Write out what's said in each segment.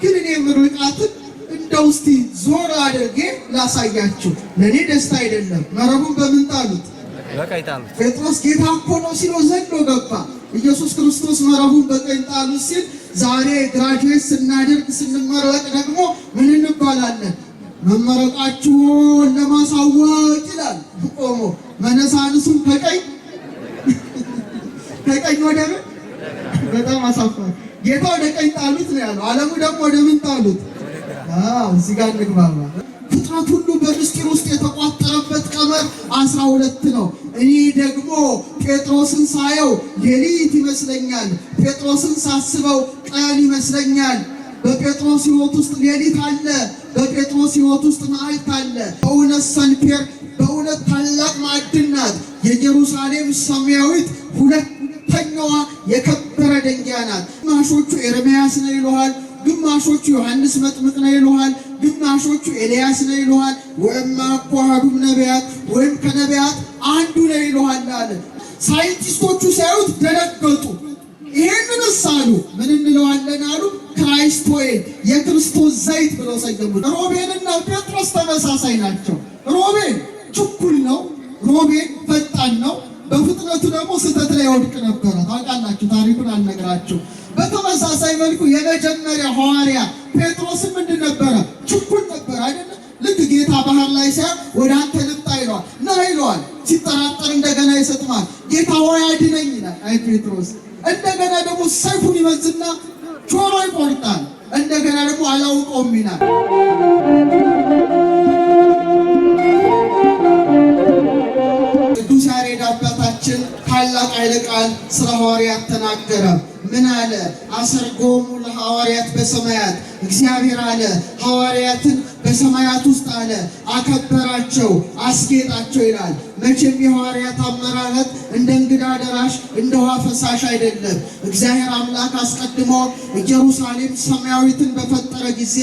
ግን እኔ ምርቃትን እንደው እስቲ ዞር አድርጌ ላሳያችሁ። ለእኔ ደስታ አይደለም። መረቡን በምን ጣሉት? በቀኝ ጣሉት። ጴጥሮስ ጌታ እኮ ነው ሲለው ዘሎ ገባ። ኢየሱስ ክርስቶስ መረቡን በቀኝ ጣሉት ሲል ዛሬ graduate ስናደርግ ስንመረቅ ደግሞ ምን እንባላለን? መመረቃችሁን ለማሳወቅ ይላል ቆሞ። መነሳንሱን ከቀኝ ከቀኝ ወደ ምን? በጣም አሳፋሪ። ጌታ ወደ ቀኝ ጣሉት ነው ያለው። ዓለሙ ደግሞ ወደ ምን ጣሉት? አዎ እዚህ ጋር እንግባባ። ፍጥረት ሁሉ በምስጢር ውስጥ የተቋጠረበት ቀመር 12 ነው። እኔ ደግሞ ጴጥሮስን ሳየው ሌሊት ይመስለኛል። ጴጥሮስን ሳስበው ቀን ይመስለኛል። በጴጥሮስ ሕይወት ውስጥ ሌሊት አለ። በጴጥሮስ ሕይወት ውስጥ መዓልት አለ። በእውነት ሰንፔር በእውነት ታላቅ ማዕድን ናት። የኢየሩሳሌም ሰማያዊት ሁለተኛዋ የከበረ ደንጊያ ናት። ግማሾቹ ኤርምያስ ነው ይሉሃል፣ ግማሾቹ ዮሐንስ መጥምቅ ነው ይሉሃል፣ ግማሾቹ ኤልያስ ነው ይሉሃል፣ ወይም አኳሃዱም ነቢያት ወይም ከነቢያት አንዱ ነው ይሉሃል አለ። ሳይንቲስቶቹ ሲያዩት ደነገጡ። ይሄንንስ አሉ ምን እንለዋለን አሉ? Christ oil የክርስቶስ ዘይት ብለው ሰየሙት። ሮቤልና ጴጥሮስ ተመሳሳይ ናቸው። ሮቤል ችኩል ነው። ሮቤል ፈጣን ነው። በፍጥነቱ ደግሞ ስህተት ላይ ወድቅ ነበረ። ታውቃላችሁ፣ ታሪኩን አልነግራችሁ። በተመሳሳይ መልኩ የመጀመሪያ ሐዋርያ ጴጥሮስም ምንድን ነበረ? ችኩል ነበረ አይደለ? ልክ ጌታ ባህር ላይ ሳይሆን ወደ አንተ ልምጣ ይለዋል፣ ና ይለዋል። ሲጠራጠር እንደገና ይሰጥማል። ጌታ ሆይ አድነኝ ይላል። አይ ጴጥሮስ እንደገና ደግሞ ሰይፉን ይመዝና ጆሮ ይቆርጣል። እንደገና ደግሞ አላውቀውም ይላል። ቅዱስ ያሬድ አባታችን ታላቅ ኃይለ ቃል ስለ ሐዋርያት ተናገረ። ምን አለ? አሰርጎሙ ለሐዋርያት በሰማያት እግዚአብሔር አለ ሐዋርያትን በሰማያት ውስጥ አለ አከበራቸው፣ አስጌጣቸው ይላል። መቼም የሐዋርያት አመራረት እንደ እንግዳ ደራሽ እንደ ውሃ ፈሳሽ አይደለም። እግዚአብሔር አምላክ አስቀድሞ ኢየሩሳሌም ሰማያዊትን በፈጠረ ጊዜ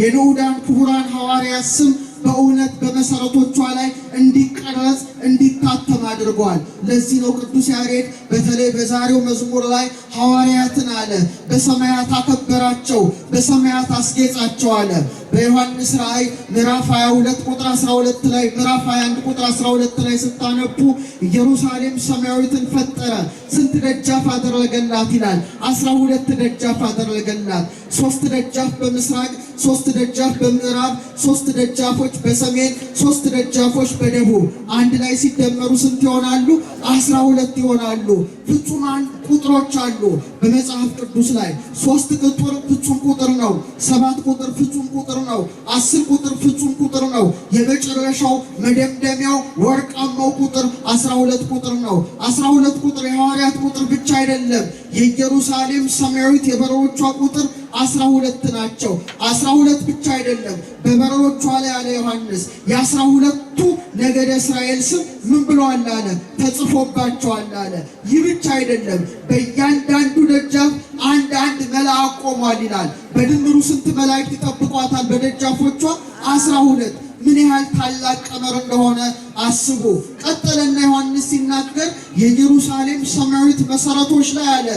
የንዑዳን ክቡራን ሐዋርያት ስም በእውነት በመሰረቶቿ ላይ እንዲቀረጽ እንዲታተም አድርጓል። ለዚህ ነው ቅዱስ ያሬድ በተለይ በዛሬው መዝሙር ላይ ሐዋርያትን አለ በሰማያት አከበራቸው፣ በሰማያት አስጌጻቸው አለ። በዮሐንስ ራእይ ምዕራፍ 22 ቁጥር 12 ላይ ምዕራፍ 21 ቁጥር 12 ላይ ስታነቡ ኢየሩሳሌም ሰማያዊትን ፈጠረ፣ ስንት ደጃፍ አደረገላት ይላል። 12 ደጃፍ አደረገላት። 3 ደጃፍ በምስራቅ፣ 3 ደጃፍ በምዕራብ፣ 3 ደጃፎች በሰሜን፣ 3 ደጃፎች በደቡብ። አንድ ላይ ሲደመሩ ስንት ይሆናሉ? 12 ይሆናሉ። ፍጹማን ቁጥሮች አሉ በመጽሐፍ ቅዱስ ላይ። 3 ቁጥር ፍጹም ቁጥር ነው። 7 ቁጥር ፍጹም ቁጥር ነው። 10 ቁጥር ፍጹም ቁጥር ነው። የመጨረሻው መደምደሚያው ወርቃማው ቁጥር 12 ቁጥር ነው። 12 ቁጥር የሐዋርያት ቁጥር ብቻ አይደለም። የኢየሩሳሌም ሰማያዊት የበሮቿ ቁጥር 12 ናቸው። 12 ብቻ አይደለም። በበሮቿ ላይ አለ ዮሐንስ የ12ቱ ነገደ እስራኤል ስም ምን ብለዋል አለ ተጽፎባቸዋል አለ። ይህ ብቻ አይደለም። በእያንዳንዱ ደጃፍ አንድ አንድ መልአክ ቆሟል ይላል። በድምሩ ስንት መላእክት ይጠብቋታል? በደጃፎቿ 12። ምን ያህል ታላቅ ቀመር እንደሆነ አስቡ። ቀጠለና ዮሐንስ ሲናገር የኢየሩሳሌም ሰማያዊት መሰረቶች ላይ አለ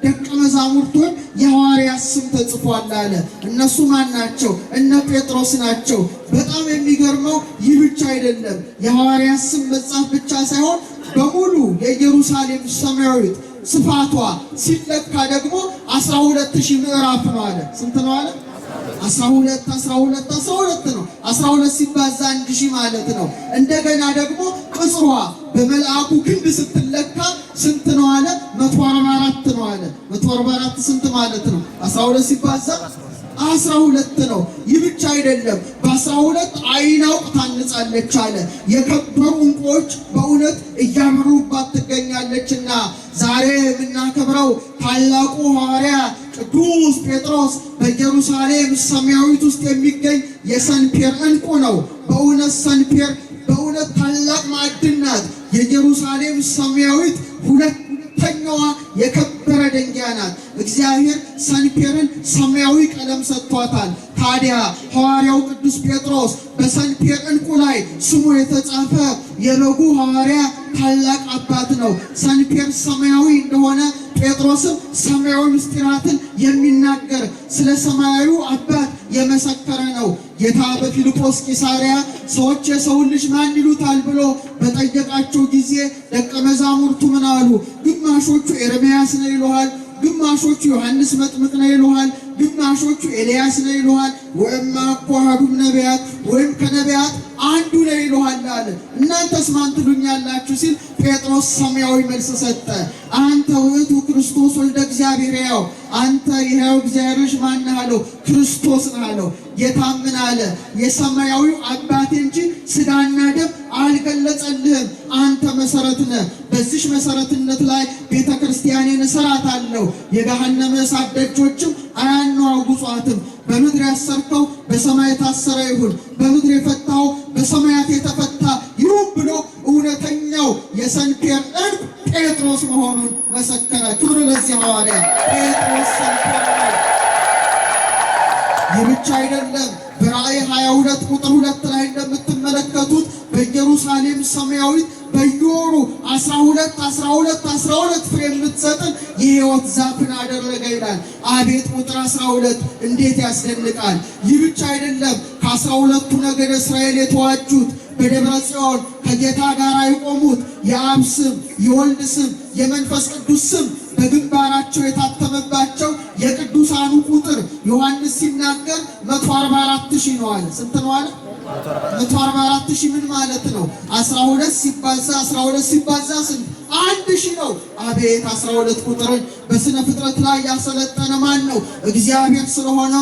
ደቀ መዛሙርቶች የሐዋርያት ስም ተጽፏል አለ። እነሱ ማን ናቸው? እነ ጴጥሮስ ናቸው። በጣም የሚገርመው ይህ ብቻ አይደለም። የሐዋርያት ስም መጻፍ ብቻ ሳይሆን በሙሉ የኢየሩሳሌም ሰማያዊት ስፋቷ ሲለካ ደግሞ 12,000 ምዕራፍ ነው አለ። ስንት ነው አለ? 12 12 12 ነው። 12 ሲባዛ 1000 ማለት ነው። እንደገና ደግሞ ቅጽሯ በመልአኩ ክንድ ስትለካ ስንት ነው አለ? 144 ነው አለ። 144 ስንት ማለት ነው? 12 ሲባዛ 12 ነው። ይህ ብቻ አይደለም። በ12 አይናውቅ ታንጻለች አለ። የከበሩ ዕንቁዎች በእውነት እያመሩባት ትገኛለችና ዛሬ የምናከብረው ታላቁ ሐዋርያ ቅዱስ ጴጥሮስ በኢየሩሳሌም ሰማያዊት ውስጥ የሚገኝ የሰንፔር ዕንቁ ነው። በእውነት ሰንፔር በእውነት ታላቅ ማዕድን ናት። የኢየሩሳሌም ሰማያዊት ሁለተኛዋ የከበረ ደንጊያ ናት። እግዚአብሔር ሰንፔርን ሰማያዊ ቀለም ሰጥቷታል። ታዲያ ሐዋርያው ቅዱስ ጴጥሮስ በሰንፔር ዕንቁ ላይ ስሙ የተጻፈ የበጉ ሐዋርያ ታላቅ አባት ነው። ሰንፔር ሰማያዊ እንደሆነ ጴጥሮስም ሰማያዊ ምስጢራትን የሚናገር ስለ ሰማያዊ አባት የመሰከረ ነው። ጌታ በፊልጶስ ቂሳርያ ሰዎች የሰውን ልጅ ማን ይሉታል ብሎ በጠየቃቸው ጊዜ ደቀ መዛሙርቱ ምን አሉ? ግማሾቹ ኤርምያስ ነው ይሉሃል፣ ግማሾቹ ዮሐንስ መጥምቅ ነው ይሉሃል፣ ግማሾቹ ኤልያስ ነው ይሉሃል፣ ወእማ እኮ አሐዱም ነቢያት ወይም ከነቢያት አንዱ ነው ይሉሃል አለ። እናንተስ ማን ትሉኛላችሁ ሲል ጴጥሮስ ሰማያዊ መልስ ሰጠ። አንተ ውእቱ ክርስቶስ ወልደ እግዚአብሔር ሕያው፣ አንተ የሕያው እግዚአብሔር ልጅ ማነህ አለው። ክርስቶስ ነህ አለው። ጌታ ምን አለ? የሰማያዊው አባቴ እንጂ ሥጋና ደም አልገለጸልህም። አንተ መሰረት ነህ። በዚህ መሰረትነት ላይ ቤተ ክርስቲያኔን እሰራታለሁ፣ የገሃነመ እሳት ደጆችም አያናውጧትም። በምድር ያሰርከው በሰማይ የታሰረ ይሁን፣ በምድር የፈታው በሰማያት የተፈታ ይሁን ብሎ እውነተኛው የሰንፔር ዕንቁ ጴጥሮስ መሆኑን መሰከረ። ክብር ለዚህ ሐዋርያ ጴጥሮስ ሰንፔር ነው። ይህ ብቻ አይደለም። በራእይ 22 ቁጥር 2 ላይ እንደምትመለከቱት በኢየሩሳሌም ሰማያዊት በየወሩ 12 12 12 ፍሬ የምትሰጥን የሕይወት ዛፍን አደረገ ይላል። አቤት ቁጥር 12 እንዴት ያስደንቃል! ይህ ብቻ አይደለም። ከ12ቱ ነገደ እስራኤል የተዋጁት በደብረ ጽዮን ከጌታ ጋር የቆሙት የአብ ስም፣ የወልድ ስም፣ የመንፈስ ቅዱስ ስም በግንባራቸው የታተመባቸው የቅዱሳኑ ቁጥር ዮሐንስ ሲናገር 144,000 ነው አለ። ስንት ነው አለ? 144,000 ምን ማለት ነው? 12 ሲባዛ 12 ሲባዛ ስንት? 1,000 ነው። አቤት 12 ቁጥርን በስነ ፍጥረት ላይ ያሰለጠነ ማን ነው? እግዚአብሔር ስለሆነ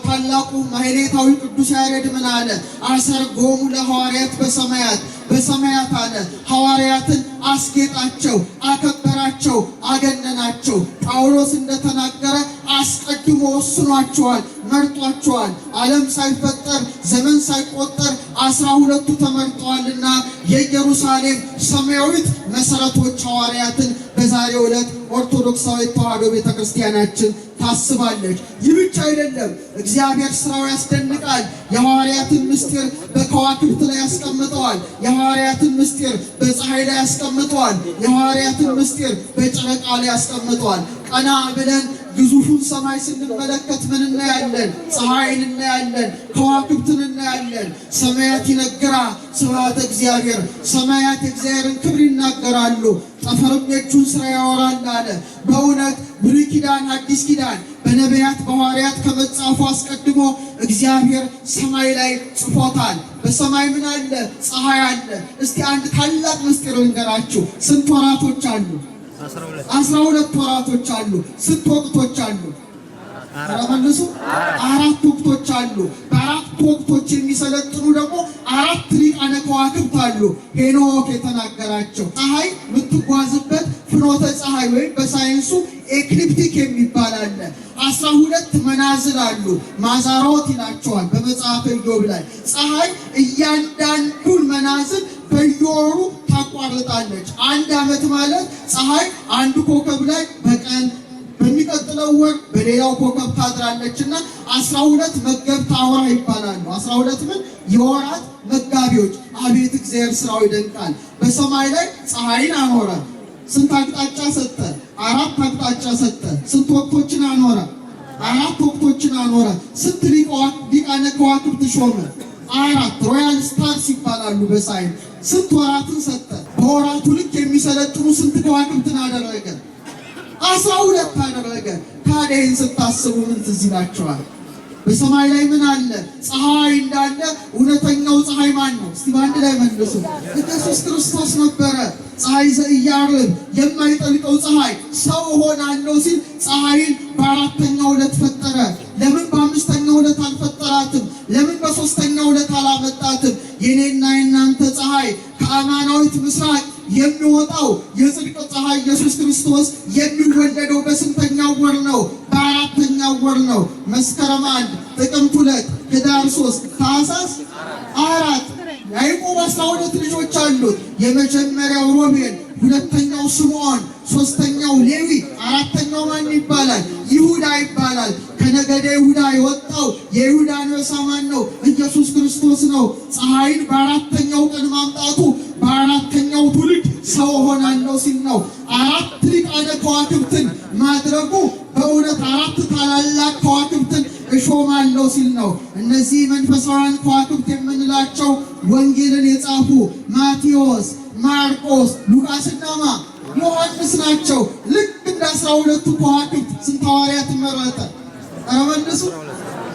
ታላቁ ማሕሌታዊ ቅዱስ ያሬድ ምን አለ? አሰርጎሙ ለሐዋርያት በሰማያት፣ በሰማያት አለ ሐዋርያትን አስጌጣቸው፣ አከበራቸው፣ አገነናቸው። ጳውሎስ እንደተናገረ አስቀድሞ ወስኗቸዋል፣ መርጧቸዋል። ዓለም ሳይፈጠር ዘመን ሳይቆጠር 12ቱ ተመርጠዋልና የኢየሩሳሌም ሰማያዊት መሰረቶች ሐዋርያትን በዛሬው ዕለት ኦርቶዶክሳዊ ተዋሕዶ ቤተክርስቲያናችን ታስባለች። ይህ ብቻ አይደለም። እግዚአብሔር ስራው ያስደንቃል። የሐዋርያትን ምስጢር በከዋክብት ላይ ያስቀምጠዋል። የሐዋርያትን ምስጢር በፀሐይ ላይ ያስቀምጠዋል። የሐዋርያትን ምስጢር በጨረቃ ላይ ያስቀምጠዋል። ቀና ብለን ግዙፉን ሰማይ ስንመለከት ምን እናያለን? ፀሐይን እናያለን፣ ከዋክብትን እናያለን። ሰማያት ይነግራ ስብሐተ እግዚአብሔር፣ ሰማያት የእግዚአብሔርን ክብር ይናገራሉ፣ ጠፈርም የእጁን ስራ ያወራል አለ። በእውነት ብሉይ ኪዳን አዲስ ኪዳን በነቢያት በሐዋርያት ከመጻፉ አስቀድሞ እግዚአብሔር ሰማይ ላይ ጽፎታል። በሰማይ ምን አለ? ፀሐይ አለ። እስቲ አንድ ታላቅ ምስጢር ልንገራችሁ። ስንት ወራቶች አሉ? 12 ወራቶች አሉ። ስንት ወቅቶች አሉ? ኧረ መልሱ። 4 ወቅቶች አሉ። በአራት ወቅቶች የሚሰለጥኑ ደግሞ 4 ሊቃነ ከዋክብት አሉ። ሄኖክ የተናገራቸው ፀሐይ የምትጓዝበት ፍኖተ ፀሐይ ወይም በሳይንሱ ecliptic የሚባል አለ። 12 መናዝል አሉ። ማዛሮት ይላቸዋል በመጽሐፈ ኢዮብ ላይ። ፀሐይ እያንዳንዱን መናዝል በየወሩ ታቋርጣለች። አንድ ዓመት ማለት ፀሐይ አንዱ ኮከብ ላይ በቀን በሚቀጥለው ወር በሌላው ኮከብ ታድራለች እና 12 መገብተ አውራ ይባላሉ። 12 ምን የወራት መጋቢዎች። አቤት እግዚአብሔር ስራው ይደንቃል። በሰማይ ላይ ፀሐይን አኖረ። ስንት አቅጣጫ ሰጠ? 4 አቅጣጫ ሰጠ። ስንት ወቅቶችን አኖረ? 4 ወቅቶችን አኖረ። ስንት ሊቃነ ከዋክብት ሾመ? 4 royal stars ይባላሉ በሳይንስ። ስንት ወራትን ሰጠ? በወራቱ ልክ የሚሰለጥኑ ስንት ከዋክብትን አደረገ? 12 አደረገ። ታዲያ ይህን ስታስቡ ምን ትዝ ይላችኋል? በሰማይ ላይ ምን አለ? ፀሐይ እንዳለ እውነተኛው ፀሐይ ማን ነው? እስቲ በአንድ ላይ መልሱ። ኢየሱስ ክርስቶስ ነበረ። ፀሐይ ዘኢያዕርብ የማይጠልቀው ፀሐይ ሰው እሆናለሁ ሲል ፀሐይን በአራተኛው ዕለት ፈጠረ። ለምን በአምስተኛው ዕለት አልፈጠራትም? ለምን በሶስተኛው ዕለት አላመጣትም? የኔና የናንተ ፀሐይ ከአማናዊት ምስራቅ የሚወጣው የጽድቅ ፀሐይ ኢየሱስ ክርስቶስ የሚወለደው በስንተኛው ወር ነው? በአራተኛው ወር ነው። መስከረም 1፣ ጥቅምት 2፣ ህዳር 3፣ ታኅሳስ 4። ያዕቆብ 12 ልጆች አሉት። የመጀመሪያው ሮቤል፣ ሁለተኛው ስምዖን፣ ሶስተኛው ሌዊ፣ አራተኛው ማን ይባላል? ይሁዳ ይባላል። ከነገደ ይሁዳ የወጣው የይሁዳ አንበሳ ማን ነው? ኢየሱስ ክርስቶስ ነው። ፀሐይን በአራተኛው ቀን ማምጣቱ በአራተኛው ትውልድ ሰው ሆናለሁ ሲል ነው። አራት ሊቃነ ከዋክብትን ማድረጉ በእውነት አራት ታላላቅ ከዋክብትን እሾማለሁ ሲል ነው። እነዚህ መንፈሳውያን ከዋክብት የምንላቸው ወንጌልን የጻፉ ማቴዎስ፣ ማርቆስ፣ ሉቃስና ዮሐንስ ናቸው። ልክ እንደ 12ቱ ከዋክብት ስንት ሐዋርያት መረጠ? ኧረ መልሱ።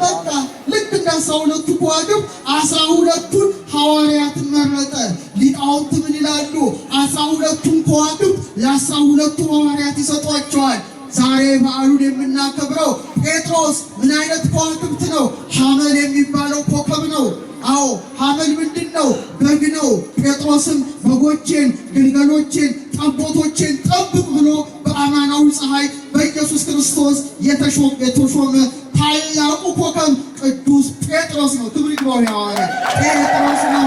በቃ ልክ እንደ 12ቱ ከዋክብት 12ቱን ሐዋርያትን መረጠ። ሊቃውንት ምን ይላሉ? 12ቱን ከዋክብት ለ12ቱ ሐዋርያት ይሰጧቸዋል። ዛሬ በዓሉን የምናከብረው ጴጥሮስ ምን አይነት ከዋክብት ነው? ሐመል የሚባለው ኮከብ ነው። አዎ ሐመል ምንድን ነው? በግ ነው። ጴጥሮስም በጎቼን፣ ግልገሎቼን፣ ጠቦቶቼን ጠብቅ ብሎ በአማናዊ ፀሐይ በኢየሱስ ክርስቶስ የተሾመ ታላቁ ኮከብ ቅዱስ ጴጥሮስ ነው። ክብር ይግባው ሐዋርያ ጴጥሮስ ነው።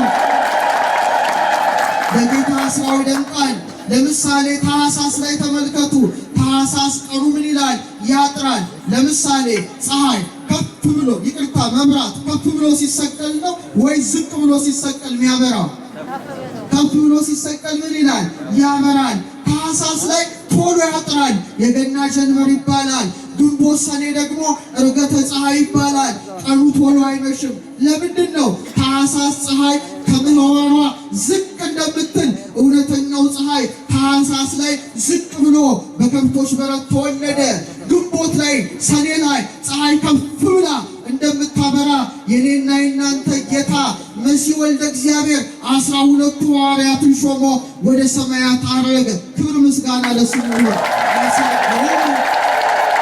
በጌታ ስራው ይደንቃል። ለምሳሌ ታኅሳስ ላይ ተመልከቱ። ታኅሳስ ቀኑ ምን ይላል? ያጥራል። ለምሳሌ ፀሐይ ከፍ ብሎ ይቅርታ፣ መብራት ከፍ ብሎ ሲሰቀል ነው ወይ ዝቅ ብሎ ሲሰቀል የሚያበራው? ከፍ ብሎ ሲሰቀል ምን ይላል? ያበራል። ታኅሳስ ላይ ቶሎ ያጥራል። የገና ጀንበር ይባላል። ግንቦት ሰኔ ደግሞ ዕርገተ ፀሐይ ይባላል። ቀኑ ቶሎ አይመሽም። ለምንድን ነው? ታኅሳስ ፀሐይ ከምህዋሯ ዝቅ እንደምትል እውነተኛው ፀሐይ ታኅሳስ ላይ ዝቅ ብሎ በከብቶች በረት ተወለደ። ግንቦት ላይ ሰኔ ላይ ፀሐይ ከፍ ብላ እንደምታበራ የኔና የናንተ ጌታ መሲሕ ወልደ እግዚአብሔር 12ቱ ሐዋርያትን ሾሞ ወደ ሰማያት አረገ። ክብር ምስጋና ለስሙ ይሁን።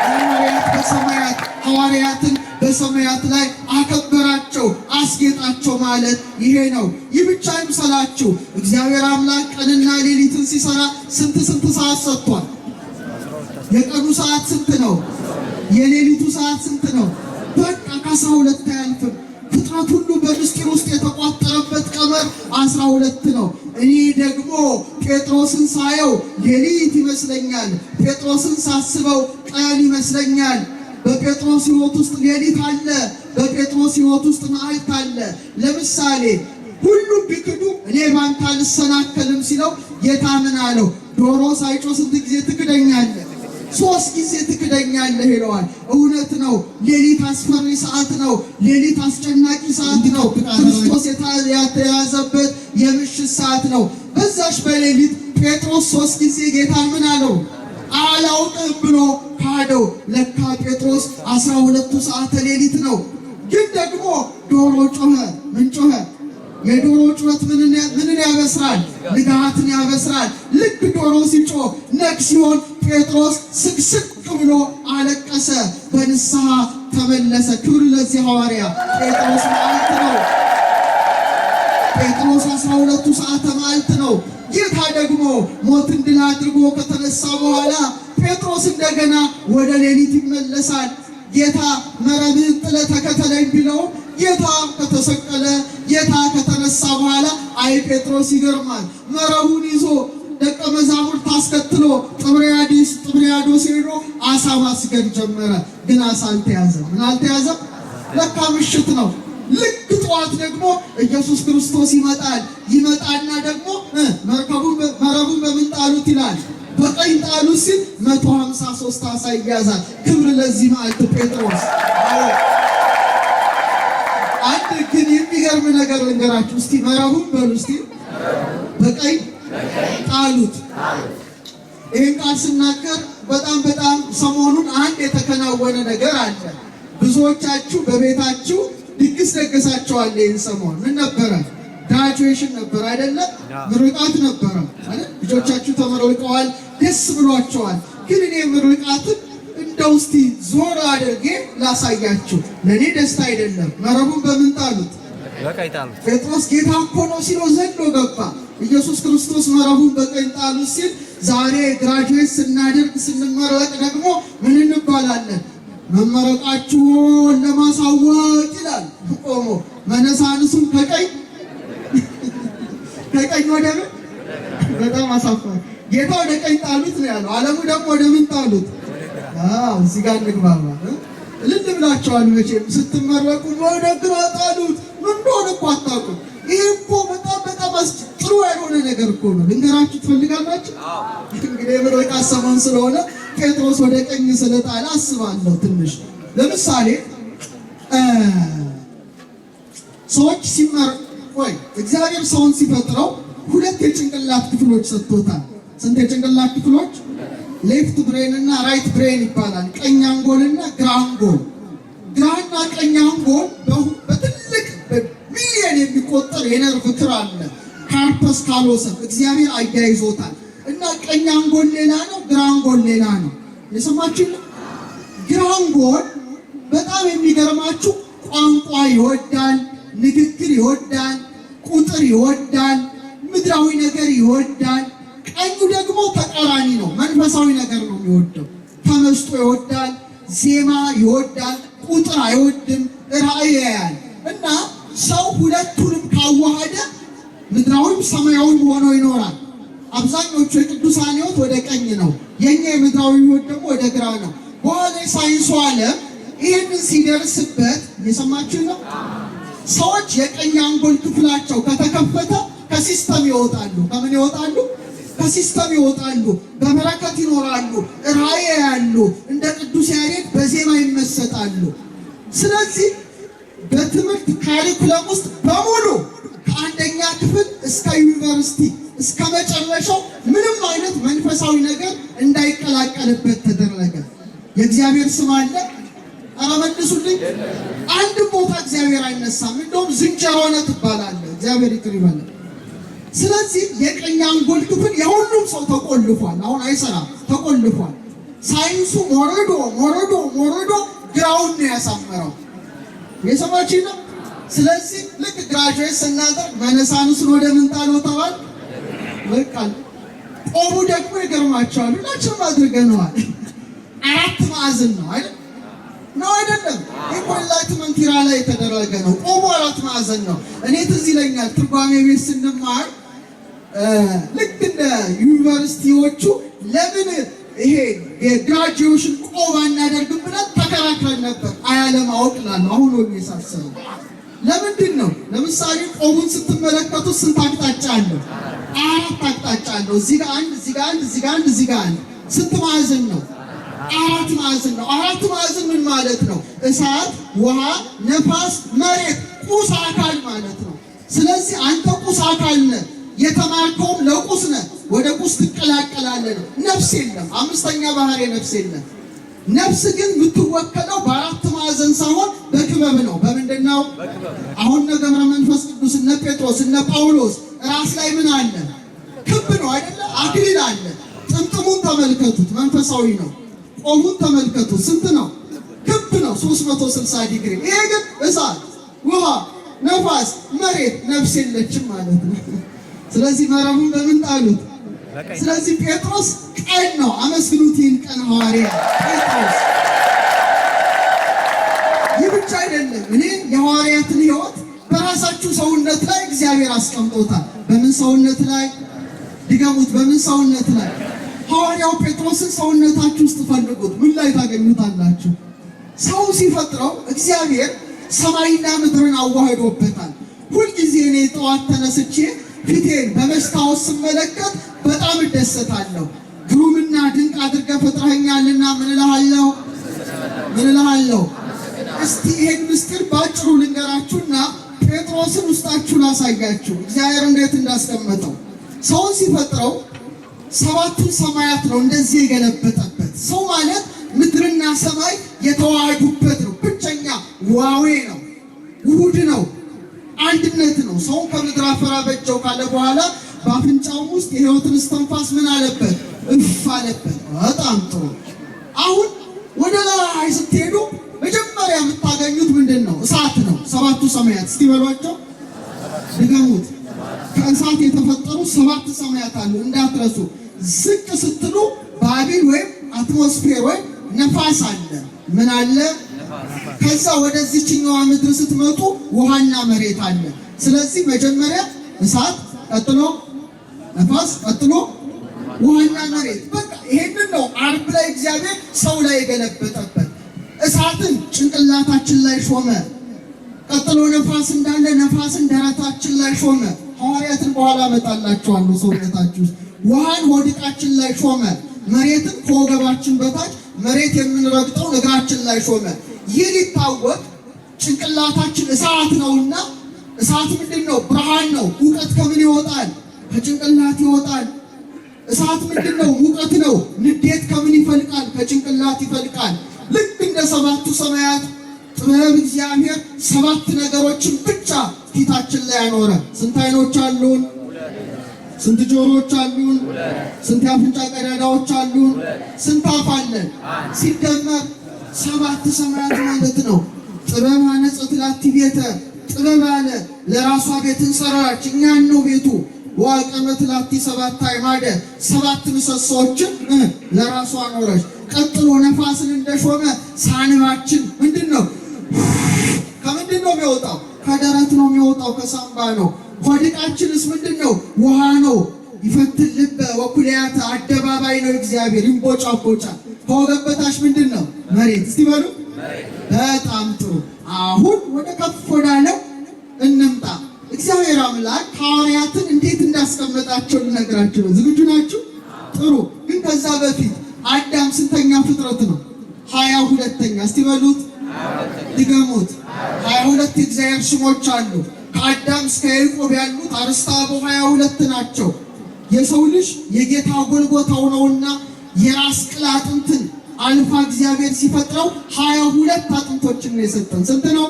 ሐዋርያት በሰማያት ሐዋርያትን በሰማያት ላይ አከበራቸው፣ አስጌጣቸው ማለት ይሄ ነው። ይህ ብቻ አይምሰላችሁ። እግዚአብሔር አምላክ ቀንና ሌሊትን ሲሰራ ስንት ስንት ሰዓት ሰጥቷል? የቀኑ ሰዓት ስንት ነው? የሌሊቱ ሰዓት ስንት ነው? በቃ ከ12 አያልፍም። ፍጥረት ሁሉ በምስጢር ውስጥ የተቋጠረበት ቀመር 12 ነው። እኔ ደግሞ ጴጥሮስን ሳየው ሌሊት ይመስለኛል። ጴጥሮስን ሳስበው ቀን ይመስለኛል። በጴጥሮስ ሕይወት ውስጥ ሌሊት አለ። በጴጥሮስ ሕይወት ውስጥ መዓልት አለ። ለምሳሌ ሁሉም ቢክዱ እኔ ባንተ አልሰናከልም ሲለው ጌታ ምን አለው? ዶሮ ሳይጮህ ስንት ጊዜ ትክደኛለህ? 3 ጊዜ ትክደኛለህ ይለዋል። እውነት ነው። ሌሊት አስፈሪ ሰዓት ነው። ሌሊት አስጨናቂ ሰዓት ነው። ክርስቶስ የተያዘበት የምሽት ሰዓት ነው። በዛሽ በሌሊት ጴጥሮስ 3 ጊዜ ጌታን ምን አለው? አላውቅም ብሎ ካደው። ለካ ጴጥሮስ 12ቱ ሰዓተ ሌሊት ነው። ግን ደግሞ ዶሮ ጮኸ። ምን ጮኸ? የዶሮ ጩኸት ምንን ያበስራል? ንጋትን ያበስራል። ልክ ዶሮ ሲጮህ ነግ ሲሆን ጴጥሮስ ስቅስቅ ብሎ አለቀሰ፣ በንስሐ ተመለሰ። ክብር ለዚህ ሐዋርያ ጴጥሮስ መዓልት ነው። ጴጥሮስ 12ቱ ሰዓተ መዓልት ነው። ጌታ ደግሞ ሞትን ድል አድርጎ ከተነሳ በኋላ ጴጥሮስ እንደገና ወደ ሌሊት ይመለሳል። ጌታ መረብህን ጥለህ ተከተለኝ ቢለውም ጌታ ከተሰቀለ ጌታ ከተነሳ በኋላ አይ ጴጥሮስ ይገርማል። መረቡን ይዞ ደቀ መዛሙርት አስከትሎ ጥብርያዶስ ሄዶ አሳ ማስገድ ጀመረ። ግን አሳ አልተያዘም። ምን አልተያዘም? ለካ ምሽት ነው። ልክ ጠዋት ደግሞ ኢየሱስ ክርስቶስ ይመጣል። ይመጣና ደግሞ መረቡን በምን ጣሉት ይላል። በቀኝ ጣሉት ሲል 153 አሳ ይያዛል። ክብር ለዚህ መዓልት ጴጥሮስ። አንድ ግን የሚገርም ነገር ልንገራችሁ እስቲ። መረቡን በሉ እስቲ በቀኝ ጣሉት። ይህን ቃል ስናገር በጣም በጣም ሰሞኑን አንድ የተከናወነ ነገር አለ። ብዙዎቻችሁ በቤታችሁ ድግስ ደግሳችኋል። ይህን ሰሞን ምን ነበረ? Graduation ነበር አይደለም? ምርቃት ነበረ አይደል? ልጆቻችሁ ተመርቀዋል፣ ደስ ብሏቸዋል። ግን እኔ ምርቃትን እንደው እስቲ ዞር አድርጌ ላሳያችሁ። ለእኔ ደስታ አይደለም። መረቡን በምን ጣሉት? ጴጥሮስ ጌታ እኮ ነው ሲለው ዘሎ ገባ። ኢየሱስ ክርስቶስ መረቡን በቀኝ ጣሉት ሲል ዛሬ graduate ስናደርግ ስንመረቅ ደግሞ ምን እንባላለን? መመረቃችሁን ለማሳወቅ ይላል ቆሞ መነሳንሱን ከቀኝ ከቀኝ ወደ ምን? በጣም አሳፋሪ። ጌታ ወደ ቀኝ ጣሉት ነው ያለው። ዓለሙ ደግሞ ወደ ምን ጣሉት? አዎ እዚህ ጋር እንግባባ። እልል ብላችኋል መቼም ስትመረቁ ወደ ግራ ጣሉት። ምን እንደሆነ እኮ አታውቁም። ይሄ እኮ በጣም በጣም ጥሩ ጥሩ ያልሆነ ነገር እኮ ነው። ልንገራችሁ ትፈልጋላችሁ? እንግዲህ የምርቃት ሰሞን ስለሆነ ጴጥሮስ ወደ ቀኝ ስለጣለ አስባለሁ ትንሽ። ለምሳሌ ሰዎች ወይ እግዚአብሔር ሰውን ሲፈጥረው ሁለት የጭንቅላት ክፍሎች ሰጥቶታል። ስንት የጭንቅላት ክፍሎች? Left brain እና right brain ይባላል። ቀኝ አንጎል እና ግራ አንጎል። ግራና ቀኝ አንጎል በትልቅ በሚሊዮን የሚቆጠር የነርቭ ክር አለ። Corpus callosum እግዚአብሔር አያይዞታል። እና ቀኝ አንጎል ሌላ ነው፣ ግራ አንጎል ሌላ ነው። የሰማችሁ? ግራ አንጎል በጣም የሚገርማችሁ ቋንቋ ይወዳል፣ ንግግር ይወዳል፣ ቁጥር ይወዳል፣ ምድራዊ ነገር ይወዳል። ቀኙ ደግሞ ተቃራኒ ነው፣ መንፈሳዊ ነገር ነው የሚወደው። ተመስጦ ይወዳል፣ ዜማ ይወዳል፣ ቁጥር አይወድም፣ ራእይ ያያል። እና ሰው ሁለቱንም ካዋሃደ ምድራዊም ሰማያዊም ሆኖ ይኖራል። አብዛኞቹ የቅዱሳን ሕይወት ወደ ቀኝ ነው፣ የኛ የምድራዊ ሕይወት ደግሞ ወደ ግራ ነው። በኋላ የሳይንሱ ዓለም ይህንን ሲደርስበት እየሰማችሁ ነው። ሰዎች የቀኝ አንጎል ክፍላቸው ከተከፈተ ከ system ይወጣሉ። ከምን ይወጣሉ? ከ system ይወጣሉ። በበረከት ይኖራሉ። ራእይ ያሉ እንደ ቅዱስ ያሬድ በዜማ ይመሰጣሉ። ስለዚህ በትምህርት curriculum ውስጥ በሙሉ ከአንደኛ ክፍል እስከ ዩኒቨርሲቲ እስከ መጨረሻው ምንም አይነት መንፈሳዊ ነገር እንዳይቀላቀልበት ተደረገ። የእግዚአብሔር ስም አለ? ኧረ መልሱልኝ። አንድም ቦታ እግዚአብሔር አይነሳም። እንደውም ዝንጀሮ ነህ ትባላለህ። እግዚአብሔር ይቅር ይበላል። ስለዚህ የቀኝ አንጎል ክፍል የሁሉም ሰው ተቆልፏል። አሁን አይሰራም፣ ተቆልፏል። ሳይንሱ ሞረዶ ሞረዶ ሞረዶ ግራውን ነው ያሳመረው። የሰማችሁ ነው። ስለዚህ ልክ graduate ስናደርግ መነሳንሱን ወደ ምን ጣለው ተባል። በቃ ቆቡ ደግሞ ይገርማቸዋል። ሁላችንም አድርገነዋል። አራት ማዕዘን ነው አይደል? ነው አይደለም? Enlightenment era ላይ የተደረገ ነው። ቆቡ አራት ማዕዘን ነው። እኔ ትዝ ይለኛል ትርጓሜ ቤት ስንማር ልክ እንደ ዩኒቨርሲቲዎቹ ለምን ይሄ የ graduation ቆብ አናደርግም ብለን ተከራክረን ነበር። አያለማወቅ እላለሁ አሁን ሆኜ ሳስበው። ለምንድን ነው? ለምሳሌ ቆቡን ስትመለከቱ ስንት አቅጣጫ አለው? አራት አቅጣጫ አለው። እዚህ ጋር አንድ፣ እዚህ ጋር አንድ፣ እዚህ ጋር አንድ፣ እዚህ ጋር አንድ። ስንት ማዕዘን ነው? አራት ማዕዘን ነው። አራት ማዕዘን ምን ማለት ነው? እሳት፣ ውሃ፣ ነፋስ፣ መሬት፣ ቁስ አካል ማለት ነው። ስለዚህ አንተ ቁስ አካል ነህ። የተማርከውም ለቁስ ነህ። ወደ ቁስ ትቀላቀላለህ ነው። ነፍስ የለም። አምስተኛ ባህሪ ነፍስ የለም። ነፍስ ግን የምትወከለው በአራት ማዕዘን ሳይሆን በክበብ ነው። በምንድን ነው? አሁን እነ ገብረ መንፈስ ቅዱስ እነ ጴጥሮስ እነ ጳውሎስ ራስ ላይ ምን አለ? ክብ ነው አይደለ? አክሊል አለ። ጥምጥሙን ተመልከቱት፣ መንፈሳዊ ነው። ቆቡን ተመልከቱት፣ ስንት ነው? ክብ ነው፣ 360 ዲግሪ። ይሄ ግን እሳት፣ ውሃ፣ ነፋስ፣ መሬት፣ ነፍስ የለችም ማለት ነው። ስለዚህ መረቡን በምን ጣሉት? ስለዚህ ጴጥሮስ ቀን ነው። አመስግኑት ይህን ቀን ሐዋርያ ጴጥሮስ። ይህ ብቻ አይደለም። እኔ የሐዋርያትን ሕይወት በራሳችሁ ሰውነት ላይ እግዚአብሔር አስቀምጦታል። በምን ሰውነት ላይ? ድገሙት። በምን ሰውነት ላይ? ሐዋርያው ጴጥሮስን ሰውነታችሁ ውስጥ ፈልጉት። ምን ላይ ታገኙታላችሁ? ሰው ሲፈጥረው እግዚአብሔር ሰማይና ምድርን አዋህዶበታል። ሁልጊዜ እኔ ጠዋት ተነስቼ ፊቴን በመስታወት ስመለከት በጣም እደሰታለሁ። ግሩምና ድንቅ አድርገህ ፈጥረኸኛልና ምን እልሃለሁ? ምን እልሃለሁ? እስቲ ይሄን ምስጢር ባጭሩ ልንገራችሁና ጴጥሮስን ውስጣችሁ ላሳያችሁ እግዚአብሔር እንዴት እንዳስቀመጠው። ሰውን ሲፈጥረው ሰባቱን ሰማያት ነው እንደዚህ የገለበጠበት። ሰው ማለት ምድርና ሰማይ የተዋሃዱበት ነው። ብቸኛ ዋዌ ነው፣ ውሁድ ነው፣ አንድነት ነው። ሰውን ከምድር አፈር አበጀው ካለ በኋላ በአፍንጫውም ውስጥ የሕይወትን እስትንፋስ ምን አለበት? እፍ አለበት። በጣም ጥሩ። አሁን ወደ ላይ ስትሄዱ መጀመሪያ የምታገኙት ምንድን ነው? እሳት ነው። ሰባቱ ሰማያት እስቲ በሏቸው፣ ድገሙት። ከእሳት የተፈጠሩ ሰባት ሰማያት አሉ፣ እንዳትረሱ። ዝቅ ስትሉ ባቢል ወይም atmosphere ወይም ነፋስ አለ። ምን አለ? ከዛ ወደዚችኛዋ ምድር ስትመጡ ውሃና መሬት አለ። ስለዚህ መጀመሪያ እሳት፣ ቀጥሎ ነፋስ፣ ቀጥሎ ውሃና መሬት። በቃ ይሄንን ነው ዓርብ ላይ እግዚአብሔር ሰው ላይ የገለበጠበት። እሳትን ጭንቅላታችን ላይ ሾመ። ቀጥሎ ነፋስ እንዳለ ነፋስን ደረታችን ላይ ሾመ። ሐዋርያትን በኋላ እመጣላችኋለሁ። ሰውነታችሁ ውስጥ ውሃን ሆድቃችን ላይ ሾመ። መሬትን ከወገባችን በታች መሬት የምንረግጠው እግራችን ላይ ሾመ። ይህ ሊታወቅ ጭንቅላታችን እሳት ነውና፣ እሳት ምንድን ነው? ብርሃን ነው። እውቀት ከምን ይወጣል? ከጭንቅላት ይወጣል። እሳት ምንድን ነው? ሙቀት ነው። ንዴት ከምን ይፈልቃል? ከጭንቅላት ይፈልቃል። ልክ እንደ ሰባቱ ሰማያት ጥበብ እግዚአብሔር ሰባት ነገሮችን ብቻ ፊታችን ላይ አኖረ። ስንት አይኖች አሉን? ስንት ጆሮዎች አሉን? ስንት የአፍንጫ ቀዳዳዎች አሉን? ስንት አፍ አለን? ሲደመር ሰባት ሰማያት ማለት ነው። ጥበብ አነጸት ላቲ ቤተ፣ ጥበብ አለ ለራሷ ቤትን ሰራች። እኛን ነው ቤቱ። ወአቀመት ላቲ ሰባት አዕማደ፣ ሰባት ምሰሶዎችን ለራሷ አኖረች። ቀጥሎ ነፋስን እንደሾመ ሳንባችን ምንድን ነው? ከምንድን ነው የሚወጣው? ከደረት ነው የሚወጣው፣ ከሳምባ ነው። ሆድቃችንስ ምንድን ነው? ውሃ ነው። ይፈትል ልበ ወኩልያተ፣ አደባባይ ነው እግዚአብሔር፣ ይንቦጫቦጫል። ከወገብ በታች ምንድን ነው? መሬት። እስቲ በሉ። በጣም ጥሩ። አሁን ወደ ከፍ ወዳለው እንምጣ። እግዚአብሔር አምላክ ሐዋርያትን እንዴት እንዳስቀመጣቸው ልነግራችሁ ነው። ዝግጁ ናችሁ? ጥሩ። ግን ከዛ በፊት አዳም ስንተኛ ፍጥረት ነው? 22ኛ። እስቲ በሉት፣ ድገሙት። 22 የእግዚአብሔር ስሞች አሉ። ከአዳም እስከ ያዕቆብ ያሉት አርእስተ አበው 22 ናቸው። የሰው ልጅ የጌታ ጎልጎታው ነውና የራስ ቅል አጥንትን አልፋ እግዚአብሔር ሲፈጥረው 22 አጥንቶችን ነው የሰጠን። ስንት ነው?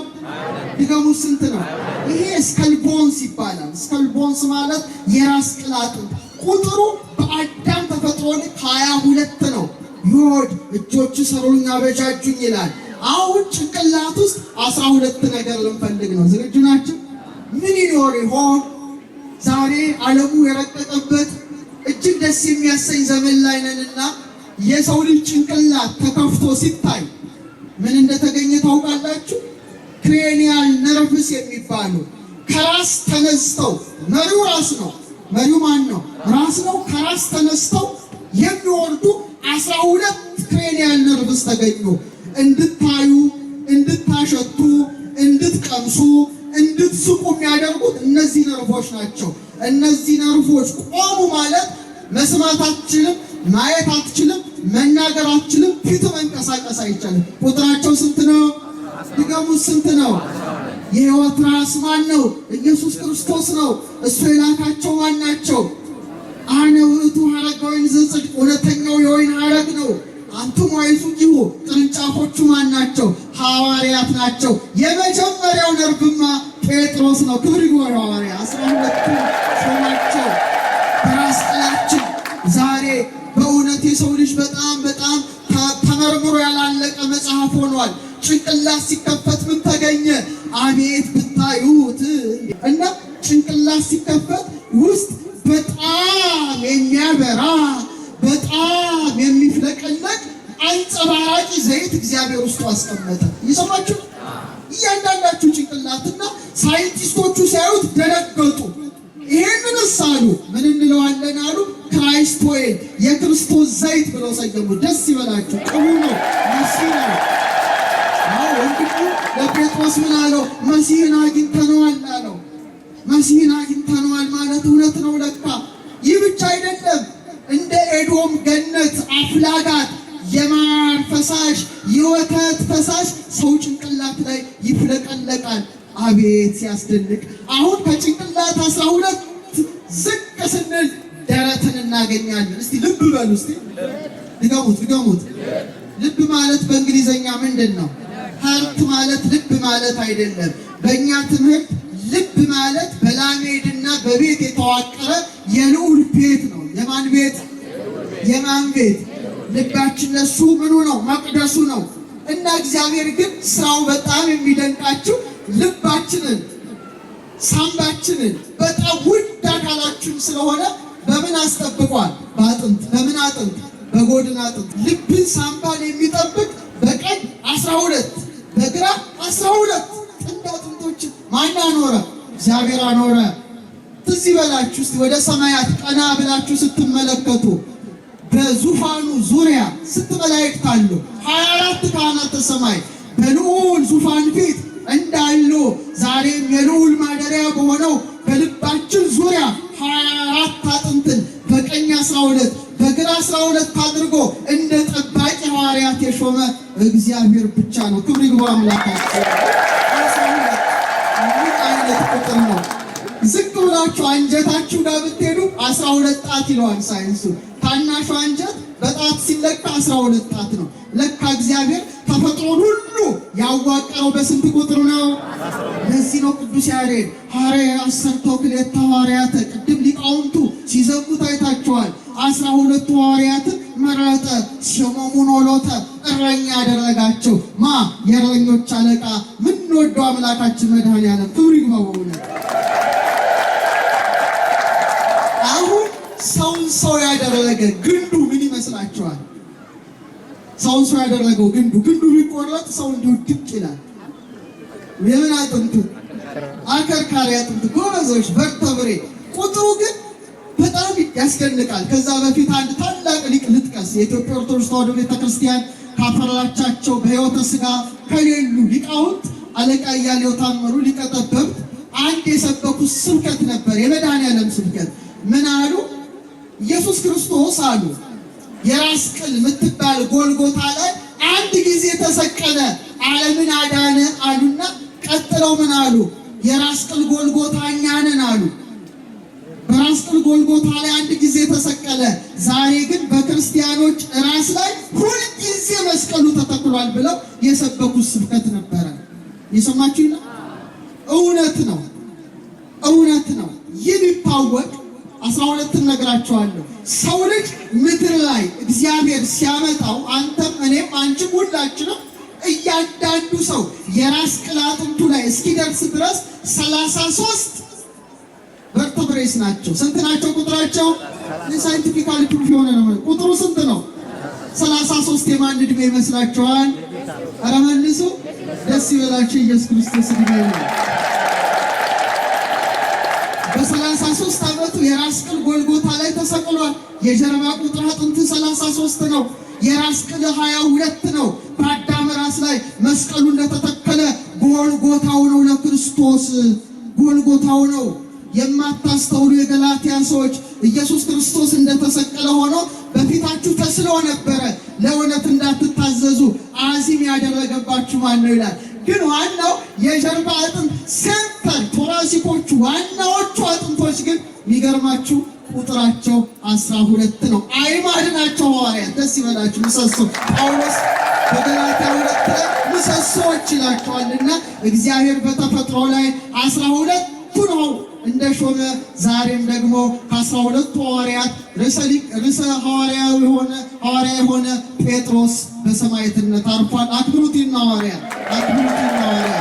ድገሙት። ስንት ነው? ይሄ skull bones ይባላል። Skull bones ማለት የራስ ቅል አጥንት። ቁጥሩ በአዳም ተፈጥሮ ልክ 22 ነው። ዮድ እጆች ሰሩኝ አበጃጁኝ ይላል። አሁን ጭንቅላት ውስጥ 12 ነገር ልንፈልግ ነው። ዝግጁ ናችሁ? ምን ይኖር ይሆን? ዛሬ ዓለሙ የረቀቀበት እጅግ ደስ የሚያሰኝ ዘመን ላይ ነንና የሰው ልጅ ጭንቅላት ተከፍቶ ሲታይ ምን እንደተገኘ ታውቃላችሁ? Cranial nerves የሚባሉ ከራስ ተነስተው፣ መሪው ራስ ነው። መሪው ማን ነው? ራስ ነው። ከራስ ተነስተው የሚወርዱ 12 cranial nerves ተገኙ። እንድታዩ፣ እንድታሸቱ፣ እንድትቀምሱ፣ እንድትስቁ የሚያደርጉት እነዚህ ነርቮች ናቸው። እነዚህ ነርቮች ቆሙ ማለት መስማት አትችልም፣ ማየት አትችልም፣ መናገር አትችልም፣ ፊት መንቀሳቀስ አይቻልም። ቁጥራቸው ስንት ነው? ድገሙ፣ ስንት ነው? የሕይወት ራስ ማን ነው? ኢየሱስ ክርስቶስ ነው። እሱ የላካቸው ማን ናቸው? አነ ውእቱ ሐረገ ወይን ዘጽድቅ፣ እውነተኛው የወይን ሐረግ ነው። አንቱሙ አይሱኪሁ፣ ቅርንጫፎቹ ማን ናቸው? ሐዋርያት ናቸው። የመጀመሪያው ነርቭማ ጴጥሮስ ነው። ክብር ይግባው ሐዋርያ 12ቱ ሾማቸው በራስ ቅላችን። ዛሬ በእውነት የሰው ልጅ በጣም በጣም ተመርምሮ ያላለቀ መጽሐፍ ሆኗል። ጭንቅላት ሲከፈት ምን ተገኘ? አቤት ብታዩት! እና ጭንቅላት ሲከፈት ውስጥ በጣም የሚያበራ በጣም የሚፍለቀለቅ አንጸባራቂ ዘይት እግዚአብሔር ውስጡ አስቀመጠ። እየሰማችሁ? እያንዳንዳችሁ ጭንቅላትና ሳይንቲስቶቹ ሲያዩት ደነገጡ። ይሄንንስ አሉ ምን እንለዋለን አሉ? Christ oil፣ የክርስቶስ ዘይት ብለው ሰየሙት። ደስ ይበላችሁ። ቅቡ ነው፣ መሲህ ነው። አዎ ወንድሙ ለጴጥሮስ ምን አለው? መሲህን አግኝተነዋል አለው። መሲህን አግኝተነዋል ማለት እውነት ነው ለካ። ይህ ብቻ አይደለም። እንደ ኤዶም ገነት አፍላጋት የማር ፈሳሽ የወተት ፈሳሽ ሰው ጭንቅላት ላይ ይፍለቀለቃል። አቤት ሲያስደንቅ! አሁን ከጭንቅላት 12 ዝቅ ስንል ደረትን እናገኛለን። እስቲ ልብ በሉ። እስቲ ድገሙት፣ ድገሙት። ልብ ማለት በእንግሊዘኛ ምንድን ነው? Heart ማለት ልብ ማለት አይደለም። በእኛ ትምህርት ልብ ማለት በላሜድና በቤት የተዋቀረ የልዑል ቤት ነው። የማን ቤት? የማን ቤት? ልባችን ለሱ ምኑ ነው? መቅደሱ ነው። እና እግዚአብሔር ግን ስራው በጣም የሚደንቃችሁ ልባችንን ሳምባችንን በጣም ውድ አካላችን ስለሆነ በምን አስጠብቋል? በአጥንት። በምን አጥንት? በጎድን አጥንት። ልብን ሳምባን የሚጠብቅ በቀኝ 12 በግራ 12 ጥንድ አጥንቶችን ማን አኖረ? እግዚአብሔር አኖረ። ትዝ ይበላችሁ እስቲ ወደ ሰማያት ቀና ብላችሁ ስትመለከቱ በዙፋኑ ዙሪያ ስንት መላእክት አሉ? 24 ካህናተ ሰማይ በልዑል ዙፋን ፊት እንዳሉ ዛሬም የልዑል ማደሪያ በሆነው በልባችን ዙሪያ አምላካችን። 12 ምን አይነት ቁጥር ነው? ዝቅ ብላችሁ አንጀታችሁ ጋር ብትሄዱ 12 ጣት ይለዋል ሳይንሱ። ታናሹ አንጀት በጣት ሲለካ 12 ጣት ነው። ለካ እግዚአብሔር ተፈጥሮን ሁሉ ያዋቀረው በስንት ቁጥር ነው? ለዚህ ነው ቅዱስ ያሬድ ሐረየ አሰርተ ክልኤተ ሐዋርያተ፣ ቅድም ሊቃውንቱ ሲዘጉት አይታችኋል። 12ቱ ሐዋርያትን መረጠ፣ ሾመሙ ኖሎተ፣ እረኛ ያደረጋቸው ማ የእረኞች አለቃ ምንወደው አምላካችን መድኃኔዓለም ክብር ይግባው። በእውነት አሁን ሰውን ሰው ያደረገ ግንዱ ምን ይመስላችኋል? ሰውን ሰው ያደረገው ግንዱ ግንዱ ቢቆረጥ ሰው እንዲሁ ድቅ ይላል። የምን አጥንቱ? አከርካሪ አጥንቱ። ጎበዞች vertebrae። ቁጥሩ ግን በጣም ያስደንቃል። ከዛ በፊት አንድ ታላቅ ሊቅ ልጥቀስ። የኢትዮጵያ ኦርቶዶክስ ተዋሕዶ ቤተክርስቲያን ካፈራቻቸው በሕይወተ ሥጋ ከሌሉ ሊቃውንት አለቃ እያሌው ታምሩ ሊቀ ጠበብት አንድ የሰበኩት ስብከት ነበር፣ የመድኃኔዓለም ስብከት። ምን አሉ? ኢየሱስ ክርስቶስ አሉ የራስ ቅል የምትባል ጎልጎታ ላይ አንድ ጊዜ ተሰቀለ፣ ዓለምን አዳነ አሉና ቀጥለው ምን አሉ? የራስ ቅል ጎልጎታ እኛ ነን አሉ። በራስ ቅል ጎልጎታ ላይ አንድ ጊዜ ተሰቀለ፣ ዛሬ ግን በክርስቲያኖች ራስ ላይ ሁልጊዜ መስቀሉ ተተክሏል ብለው የሰበኩት ስብከት ነበረ። የሰማችሁ ነው። እውነት ነው፣ እውነት ነው። ይህ ቢታወቅ 12 ነግራቸዋለሁ። ሰው ልጅ ምድር ላይ እግዚአብሔር ሲያመጣው አንተም እኔም አንቺም ሁላችንም እያንዳንዱ ሰው የራስ ቅል አጥንቱ ላይ እስኪደርስ ድረስ 33 vertebraes ናቸው። ስንት ናቸው ቁጥራቸው? Scientifically proof የሆነ ነው። ቁጥሩ ስንት ነው? 33። የማን ዕድሜ ይመስላችኋል? ኧረ መልሱ። ደስ ይበላችሁ። ኢየሱስ ክርስቶስ ዕድሜ ነው። በ33 ዓመቱ የራስ ቅል ጎልጎታ ላይ ተሰቅሏል። የጀርባ ቁጥር አጥንት 33 ነው። የራስ ቅል 22 ነው። በአዳም ራስ ላይ መስቀሉ እንደተተከለ ጎልጎታው ነው ለክርስቶስ ጎልጎታው ነው። የማታስተውሉ የገላትያ ሰዎች ኢየሱስ ክርስቶስ እንደተሰቀለ ሆኖ በፊታችሁ ተስሎ ነበረ፣ ለእውነት እንዳትታዘዙ አዚም ያደረገባችሁ ማን ነው ይላል። ግን ዋናው የጀርባ አጥንት center thoracic ኦቹ ዋናዎቹ አጥንቶች ግን የሚገርማችሁ ቁጥራቸው 12 ነው። አዕማድ ናቸው ሐዋርያት። ደስ ይበላችሁ። ምሰሶ ጳውሎስ በገላትያ 2 ላይ ምሰሶዎች ይላቸዋልና እግዚአብሔር በተፈጥሮ ላይ 12ቱ ነው እንደሾመ ዛሬም ደግሞ ከ12ቱ ሐዋርያት ርዕሰ ሐዋርያ የሆነ ጴጥሮስ በሰማዕትነት አርፏል። አክብሩት ሐዋርያ፣ አክብሩት ሐዋርያ።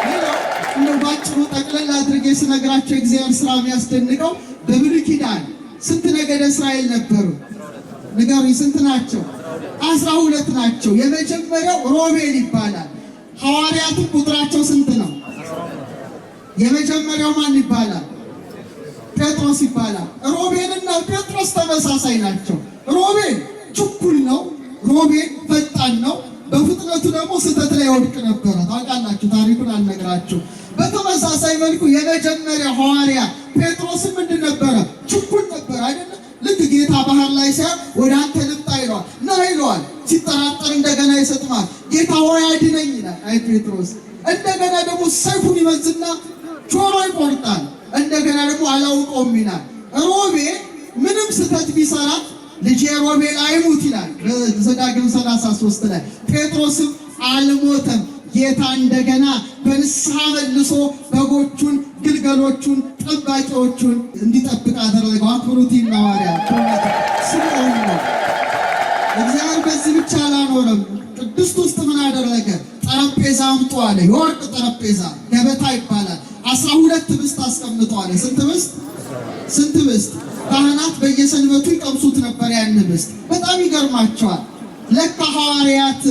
ሌላው እንደው ባጭሩ ጠቅለል አድርጌ ስነግራቸው የእግዚአብሔር ስራ የሚያስደንቀው በብሉይ ኪዳን ስንት ነገደ እስራኤል ነበሩ? ንገሩኝ፣ ስንት ናቸው? 12 ናቸው። የመጀመሪያው ሮቤል ይባላል። ሐዋርያቱ ቁጥራቸው ስንት ነው? የመጀመሪያው ማን ይባላል? ጴጥሮስ ይባላል። ሮቤልና ጴጥሮስ ተመሳሳይ ናቸው። ሮቤል ችኩል ነው። ሮቤል ፈጣን ነው። በፍጥነቱ ደግሞ ስህተት ላይ ወድቅ ነበረ። ታውቃላችሁ፣ ታሪኩን አልነግራችሁ። በተመሳሳይ መልኩ የመጀመሪያው ሐዋርያ ጴጥሮስም ምንድን ነበረ? ችኩል ነበር አይደለ? ልክ ጌታ ባህር ላይ ሲያል ወደ አንተ ልምጣ ይለዋል። ና ይለዋል። ሲጠራጠር እንደገና ይሰጥማል። ጌታ ሆይ አድነኝ ይላል። አይ ጴጥሮስ እንደገና ደግሞ ሰይፉን ይመዝና ጆሮ ይቆርጣል። እንደገና ደግሞ አላውቀውም ይላል። ሮቤል ምንም ስህተት ቢሰራ ልጄ ሮቤል አይሙት ይላል ዘዳግም 33 ላይ። ጴጥሮስም አልሞተም። ጌታ እንደገና በንስሐ መልሶ በጎቹን፣ ግልገሎቹን፣ ጠባቂዎቹን እንዲጠብቅ አደረገው። አክብሩት ሐዋርያ ስምዖን ነው። እግዚአብሔር በዚህ ብቻ አላኖረም። ቅድስት ውስጥ ምን አደረገ? ጠረጴዛ አምጡ አለ። የወርቅ ጠረጴዛ ገበታ ይባላል። 12 ህብስት አስቀምጦ አለ። ስንት ህብስት? ስንት ህብስት? ካህናት በየሰንበቱ ይቀምሱት ነበር ያን ህብስት። በጣም ይገርማቸዋል። ለካ ሐዋርያት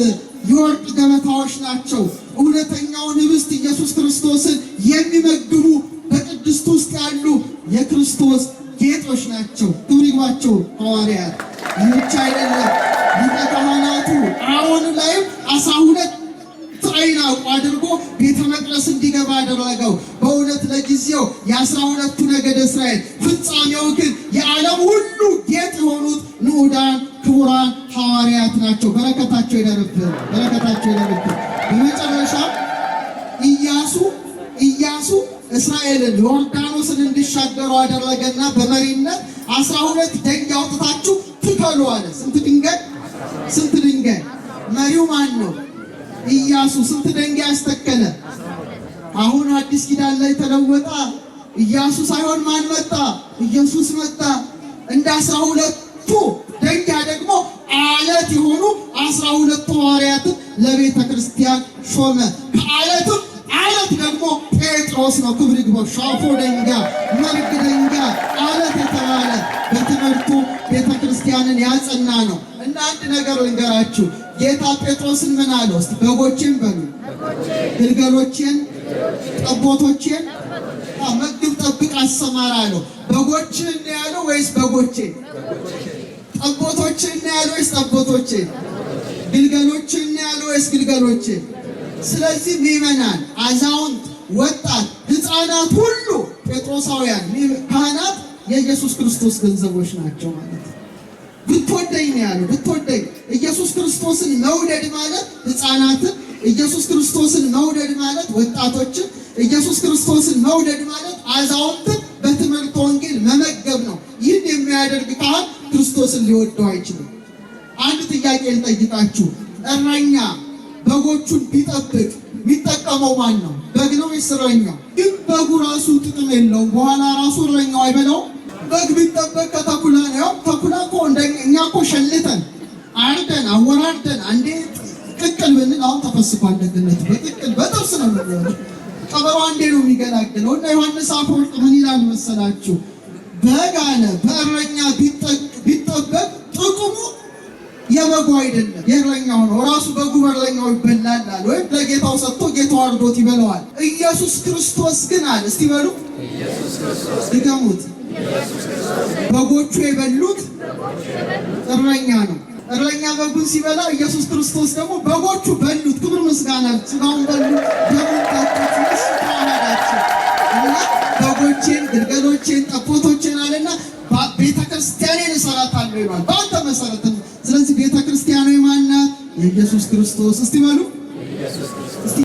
የወርቅ ገበታዎች ናቸው። እውነተኛውን ህብስት ኢየሱስ ክርስቶስን የሚመግቡ በቅድስት ውስጥ ያሉ የክርስቶስ ጌጦች ናቸው። ክብር ይግባቸው ሐዋርያት። ይህ ብቻ አይደለም። ሊቀ ካህናቱ አሮን ላይም 12 አይን አድርጎ ቤተ መቅደስ እንዲገባ አደረገው። በእውነት ለጊዜው የ12ቱ ነገደ እስራኤል ፍጻሜው ግን የዓለም ሁሉ ጌጥ የሆኑት ንዑዳን ክቡራን ሐዋርያት ናቸው። በረከታቸው ይደርብን፣ በረከታቸው ይደርብን። በመጨረሻ ኢያሱ ኢያሱ እስራኤልን ዮርዳኖስን እንዲሻገሩ አደረገና በመሪነት 12 ድንጋይ አውጥታችሁ ትከሉ አለ። ስንት ድንጋይ? ስንት ድንጋይ? መሪው ማን ነው? ኢያሱ። ስንት ድንጋይ አስተከለ? አሁን አዲስ ኪዳን ላይ ተለወጣ። ኢያሱ ሳይሆን ማን መጣ? ኢየሱስ መጣ። እንደ 12ቱ ድንጋይ ደግሞ አለት የሆኑ 12ቱ ሐዋርያትን ለቤተ ክርስቲያን ሾመ። ከአለትም አለት ደግሞ ጴጥሮስ ነው። ክብር ይግባው። ሻፎ ደንጋ፣ መርግ ደንጋ፣ አለት የተባለ በትምህርቱ ቤተ ክርስቲያንን ያጸና ነው። እና አንድ ነገር ልንገራችሁ። ጌታ ጴጥሮስን ምን አለው? እስቲ በጎቼን በሉ፣ ግልገሎቼን፣ ጠቦቶቼን መግብ፣ ጠብቅ፣ አሰማራ አለው። በጎችህን ነው ያለው ወይስ በጎቼን? ጠቦቶችን ነው ያለው ወይስ ጠቦቶቼን? ግልገሎችን ነው ያለው ወይስ ግልገሎቼን? ስለዚህ ምዕመናን፣ አዛውንት፣ ወጣት፣ ሕፃናት ሁሉ ጴጥሮሳውያን ካህናት የኢየሱስ ክርስቶስ ገንዘቦች ናቸው ማለት ነው። ብትወደኝ ነው ያለው። ብትወደኝ። ኢየሱስ ክርስቶስን መውደድ ማለት ሕፃናትን፣ ኢየሱስ ክርስቶስን መውደድ ማለት ወጣቶችን፣ ኢየሱስ ክርስቶስን መውደድ ማለት አዛውንትን በትምህርተ ወንጌል መመገብ ነው። ይህን የሚያደርግ ካህን ክርስቶስን ሊወደው አይችልም። አንድ ጥያቄ ልጠይቃችሁ። እረኛ በጎቹን ቢጠብቅ የሚጠቀመው ማን ነው? በግ ነው ወይስ እረኛው? ግን በጉ ራሱ ጥቅም የለውም። በኋላ ራሱ እረኛው አይበላው። በግ ቢጠበቅ ከተኩላ ነው። ያው ተኩላ እኮ እኛ እኮ ሸልተን አርደን አወራርደን አንዴ ቅቅል ብንል አሁን ተፈስኳል። ደግነቱ በቅቅል በጥብስ ነው የሚሆነው። ቀበሮ አንዴ ነው የሚገላግለው። እና ዮሐንስ አፈወርቅ ምን ይላል መሰላችሁ? በግ አለ በእረኛ ቢጠበቅ ጥቅሙ የበጉ አይደለም የእረኛው ነው። ራሱ በጉ በእረኛው ይበላል አለ። ወይም ለጌታው ሰጥቶ ጌታው አርዶት ይበላዋል። ኢየሱስ ክርስቶስ ግን አለ፣ እስቲ በሉ ድገሙት፣ በጎቹ የበሉት እረኛ ነው። እረኛ በጉን ሲበላ ኢየሱስ ክርስቶስ ደግሞ በጎቹ በሉት። ክብር ምስጋና፣ ስጋውን በሉት፣ ደሙን ጠጡት፣ እሱ ተዋሃዳቸው እና በጎቼን፣ ግልገሎቼን፣ ጠቦቶቼን አለና ቤተ ክርስቲያኔን እሰራታለሁ ይሏል። በአንተ መሰረት። ስለዚህ ቤተ ክርስቲያኑ የማን ናት? የኢየሱስ ክርስቶስ። እስቲ በሉ